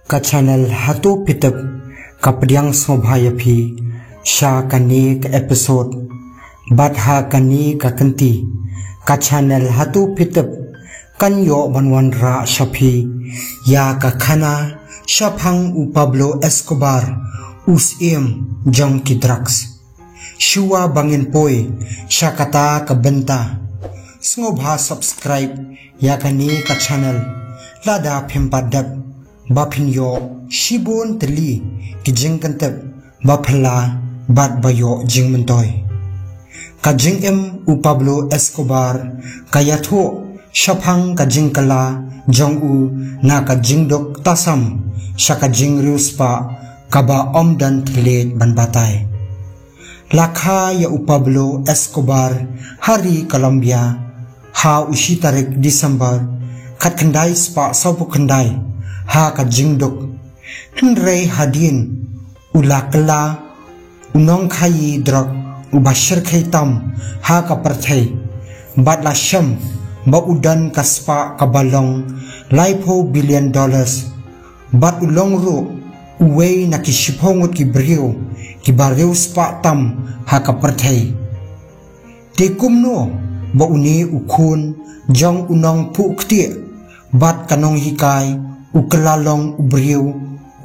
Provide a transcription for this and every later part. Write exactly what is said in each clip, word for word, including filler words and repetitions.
Ka channel Hato Phi Tip ka pdiang sngewbha ïa phi sha kane ka episode. Bad ha kane ka kynti, ka channel Hato Phi Tip kan ïoh ban wanrah sha phi ïa ka khana shaphang u Pablo Escobar, u syiem jong ki drugs. Shuwa ba ngin poi sha kata ka bynta, sngewbha subscribe ïa kane ka channel lada phim pat dep, ba phin ïoh shibun tylli ki jingkyntip ba phylla bad ba ïoh jingmyntoi. Ka jingim u Pablo Escobar ka ïathuh shaphang ka jingkylla jong u na ka jingduk tasam sha ka jingriewspah kaba ym don thylliej ban batai. La kha ïa u Pablo Escobar ha ri Colombia ha u shi tarik December khatkhyndai spah sawphew khyndai ha ka jingduk. Hynrei hadien u la kylla u nongkhaïi drug uba shyrkhei tam ha ka pyrthei, bad la shem ba u don ka spah kaba long laiphew billion dollars, bad u long ruh uwei na ki shiphew ngut ki briew kiba riewspah tam ha ka pyrthei. Te kumno ba une u khun jong u nongphuh ktieh bad ka nonghikai u kylla long u briew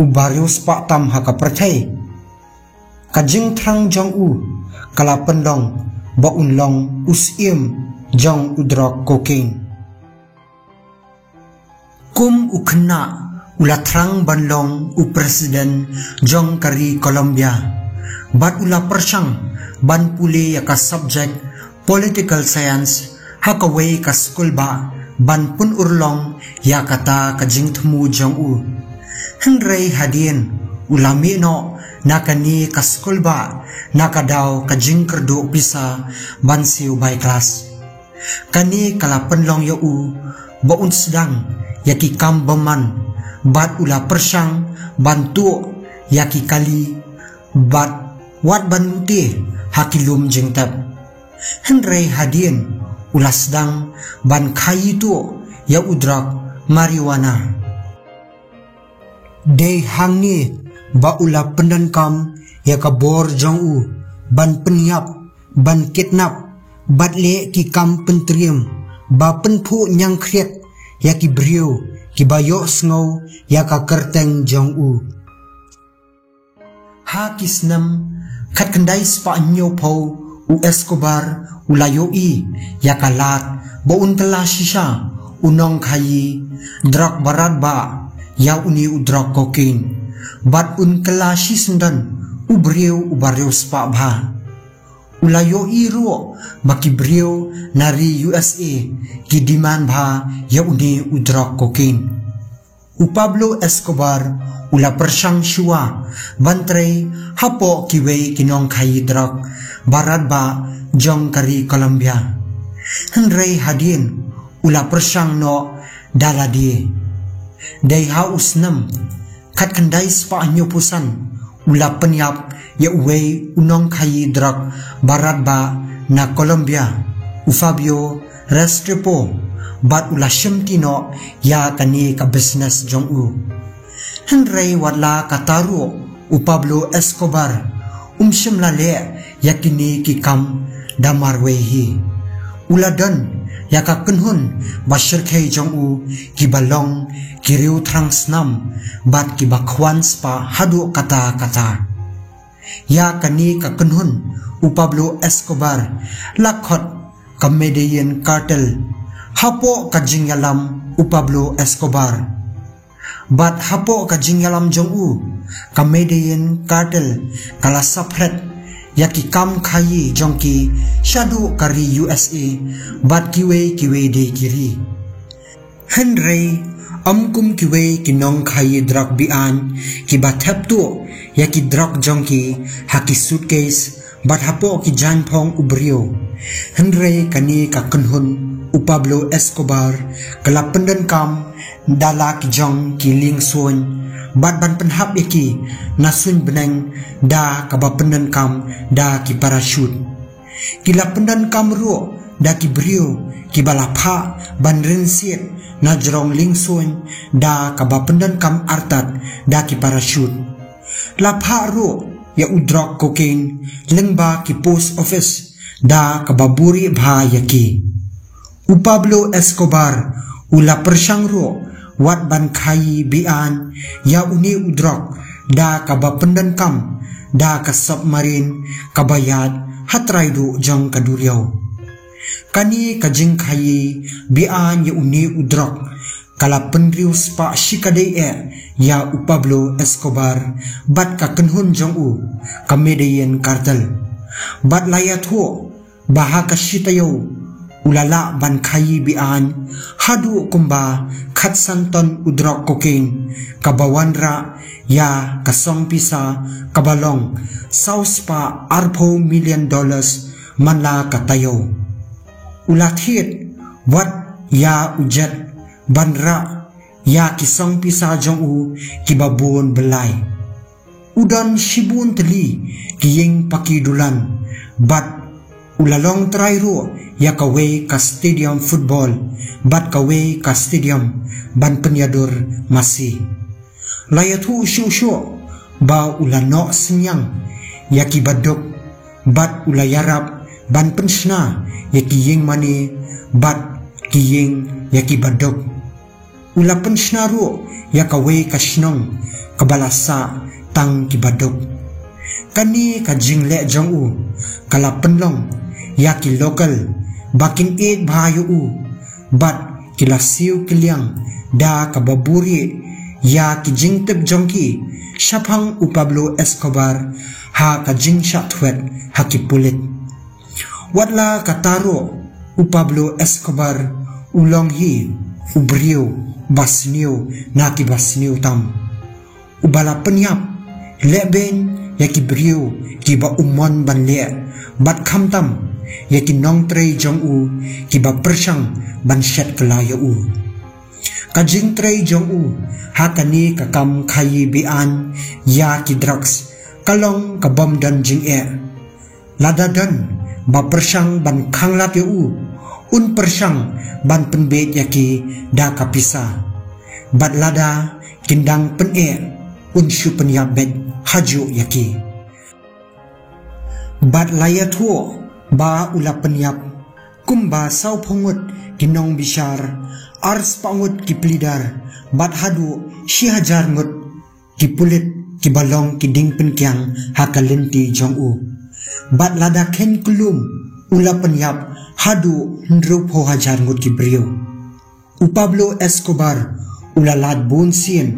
uba riewspah tam ha ka pyrthei? Ka jingthrang jong u ka la pynlong ba un long u syiem jong u drug cocaine. Kum u khynnah u la thrang ban long u president jong ka ri Colombia, bad u la pyrshang ban pule ïa ka subject political science ha kawei ka skulbah ban pynurlong ïa kata ka jingthmu jong u. Hynrei hadien u la mih noh na kane ka skulbah na ka daw ka jingkyrduh pisa ban siew bai klas. Kane ka la pynlong ïa u ba un sdang ïa ki kam bymman, bad u la pyrshang ban tuh ïa ki kali bad wat ban lute ha ki lum jingtep. Hynrei hadien u la sdang ban khaïi tuh ïa u drug marijuana. Dei hangne ba u la pyndonkam ïa ka bor jong u ban pynïap, ban kidnap, bad leh ki kam pyntriem ba pynphuh ñiangkhriat ïa ki briew kiba ïohsngew ïa ka kyrteng jong u. Ha ki snem khatkhyndai spah hynñiewphew, u Escobar u la ïohi ïa ka lad ba un kylla shisha u nongkhaïi drug barat ba ïa une u drug cocaine, bad un kylla shisyndon u briew uba riewspah bha. U la ïohi ruh ba ki briew na ri U S A ki demand bha ïa une u drug cocaine. U Pablo Escobar u la pyrshang shuwa ban trei hapoh kiwei ki nongkhaïi drug barat ba jong ka ri Colombia. Hynrei hadien u la pyrshang noh da lade. Dei ha u snem khatkhyndai spah hynñiewphew san u la pynïap ïa uwei u nongkhaïi drug barat ba na Colombia, u Fabio Restrepo, bad u la shimti noh ïa kane ka business jong u. Hynrei wat la katta ruh u Pablo Escobar um shym la leh ïa kine ki kam da marwei hi. U la don ïa ka kynhun ba shyrkhei jong u kiba long ki riewthrang snam bad kiba khwan spah haduh katta katta. Ïa kane ka kynhun u Pablo Escobar la khot ka Medellin Cartel hapoh ka jingïalam u Pablo Escobar. Bad hapoh ka jingïalam jong u, ka Medellin Cartel ka la saphriang ïa ki kam khaïi jong ki shaduh ka ri U S A bad kiwei kiwei de ki ri. Hynrei ym kum kiwei ki nongkhaïi drug be-aiñ kiba thep tuh ïa ki drug jong ki ha ki suitcase bad hapoh ki jaiñphong u briew. Hynrei kane ka kynhun u Pablo Escobar ka la pyndonkam da la ki jong ki liengsuiñ bad ban pynhap ïa ki na suiñ bneng da kaba pyndonkam da ki parachute. Ki la pyndonkam ruh da ki briew kiba la phah ban rynsied na jrong liengsuiñ da kaba pyndonkam artat da ki parachute. La phah ruh ïa u drok cocaine lyngba ki post office da kaba buhrieh bha ïa ki. U Pablo Escobar u la pyrshang ruh wat ban khaïi be-aiñ ïa une u drok da kaba pyndonkam da ka submarine kaba ïaid ha trai duh jong ka duriaw. Kane ka jingkhaïi be-aiñ ïa une u drok ka la pynriewspah shikatdei eh ïa u Pablo Escobar bad ka kynhun jong u, ka Medellin Cartel. Bad la ïathuh ba ha ka shi taïew u la lah ban khaïi be-aiñ haduh kumba khatsan ton u drok cocaine kaba wanrah ïa ka song pisa kaba long saw spah arphew million dollars man la ka taïew. U la thied wat ïa u jet ban rah ïa ki song pisa jong u kiba bun byllai. U don shibun tylli ki ïing paki dulan bad u la long trai ruh ïa kawei ka stadium football bad kawei ka stadium ban pynïadur masi. La ïathuh shuh shuh ba u la noh synñiang ïa kiba duk bad u la ïarap ban pynshna ïa ki ïing mane bad ki ïing ïa kiba duk. U la pynshna ruh ïa kawei ka shnong kaba la sah tang kiba duk. Kane ka jingleh jong u ka la pynlong ïa ki local ba kin ïeit bha ïa u bad ki la siew kylliang da kaba buhrieh ïa ki jingtip jong ki shaphang u Pablo Escobar ha ka jingshah thwet ha ki pulit. Wat la katta ruh, u Pablo Escobar u long hi u briew ba sniew na kiba sniew tam, uba la pynïap lehbeiñ ïa ki briew kiba um mon ban leh bad khamtam ïa ki nongtrei jong u kiba pyrshang ban shet kylla ïa u. Ka jingtrei jong u ha kane ka kam khaïi be-aiñ ïa ki drugs ka long ka bym don jingeh. Lada don ba pyrshang ban khanglad ïa u, un pyrshang ban pynbeit ïa ki da ka pisa. Bad lada kin dang pyneh, un shu pynïap beit hajuh ïa ki. Bad la ïathuh ba u la pynïap kumba sawphew ngut ki nongbishar, arspah ngut ki pleader bad haduh shi hajar ngut ki pulit kiba long ki dieng pynkiang ha ka lynti jong u. Bad lada kheiñ kyllum u la pynïap haduh hynriewphew hajar ngut ki briew. U Pablo Escobar u la lait bun sien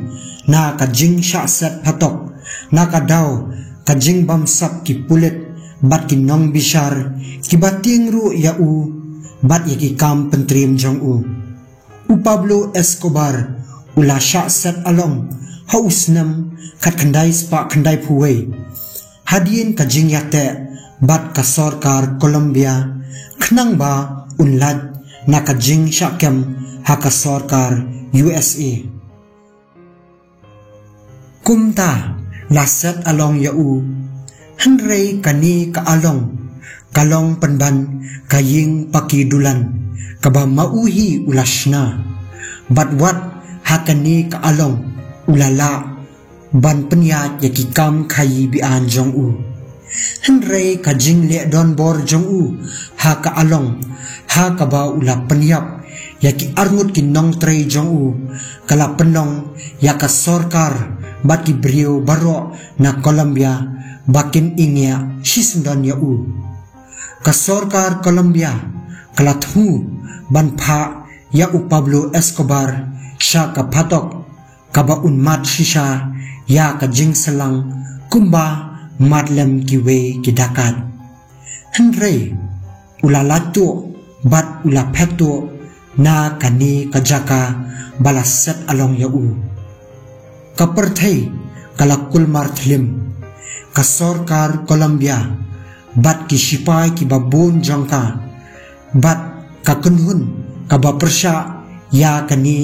na ka jingshah set phatok, na ka daw ka jingbamsap ki pulit bad ki nongbishar kiba tieng ruh ïa u bad ïa ki kam pyntriem jong u. U Pablo Escobar u la shah set along ha u snem khatkhyndai spah khyndaiphew wei hadien ka jingïateh bad ka sorkar Colombia khnang ba un lait na ka jingshah kem ha ka sorkar U S A. Kumta la set along ïa u, hynrei kane ka along ka long pynban ka ïing paki dulan kaba ma u hi u la shna. Bad wat ha kane ka along u la lah ban pynïaid ïa ki kam khaïi be-aiñ jong u. Hynrei ka jingleh donbor jong u ha ka along ha kaba u la pynïap ïa ki arngut ki nongtrei jong u ka la pynlong ïa ka sorkar bad ki briew baroh na Colombia ba kin ïngiah shisyndon ïa u. Ka sorkar Colombia ka la thmu ban phah ïa u Pablo Escobar sha ka phatok kaba un mad shisha ïa ka jingshlang kumba mad lem kiwei ki dakaid. Hynrei u la lait tuh bad u la phet tuh na kane ka jaka ba la set along ïa u. Ka pyrthei ka la kulmar thlim. Ka sorkar Colombia bad ki shipai kiba bun jong ka bad ka kynhun kaba pyrshah ïa kane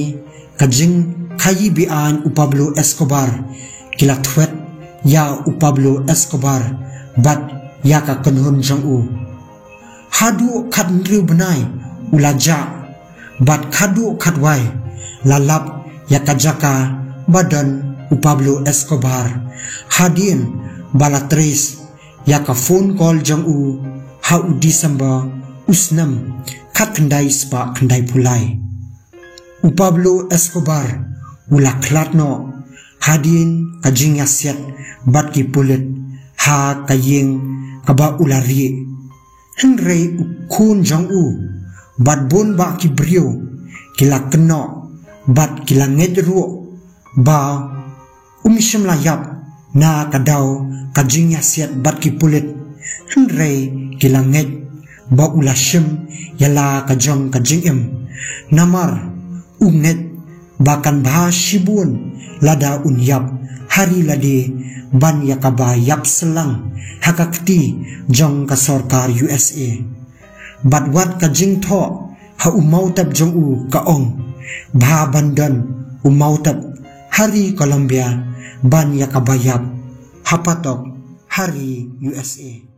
ka jingkhaïi be-aiñ u Pablo Escobar ki la thwet ïa u Pablo Escobar bad ïa ka kynhun jong u. Haduh khathynriew bnai u la jah, bad haduh khatwai la lap ïa ka jaka ba don u Pablo Escobar. Hadien ba la trace ïa ka phone call jong u ha u December u snem khatkhyndai spah khyndaiphew lai. U Pablo Escobar u la khlad noh hadien ka jingïasiat bad ki pulit ha ka ïing kaba u la rieh. Hynrei u khun jong u bad bun bah ki briew ki la kynnoh bad ki la ngeit ruh ba um shym la ïap na ka daw ka jingïasiat bad ki pulit. Hynrei ki la ngeit ba u la shim ïa la ka jong ka jingim. Namar u ngeit ba kan bha shibun lada un ïap ha ri lade ban ïa kaba ïap slang ha ka kti jong ka sorkar U S A. Bad wat ka jingthoh ha u mawtap jong u ka ong, bha ban don u mawtap ha ri Colombia ban ïa kaba ïap, ha patok ha ri U S A.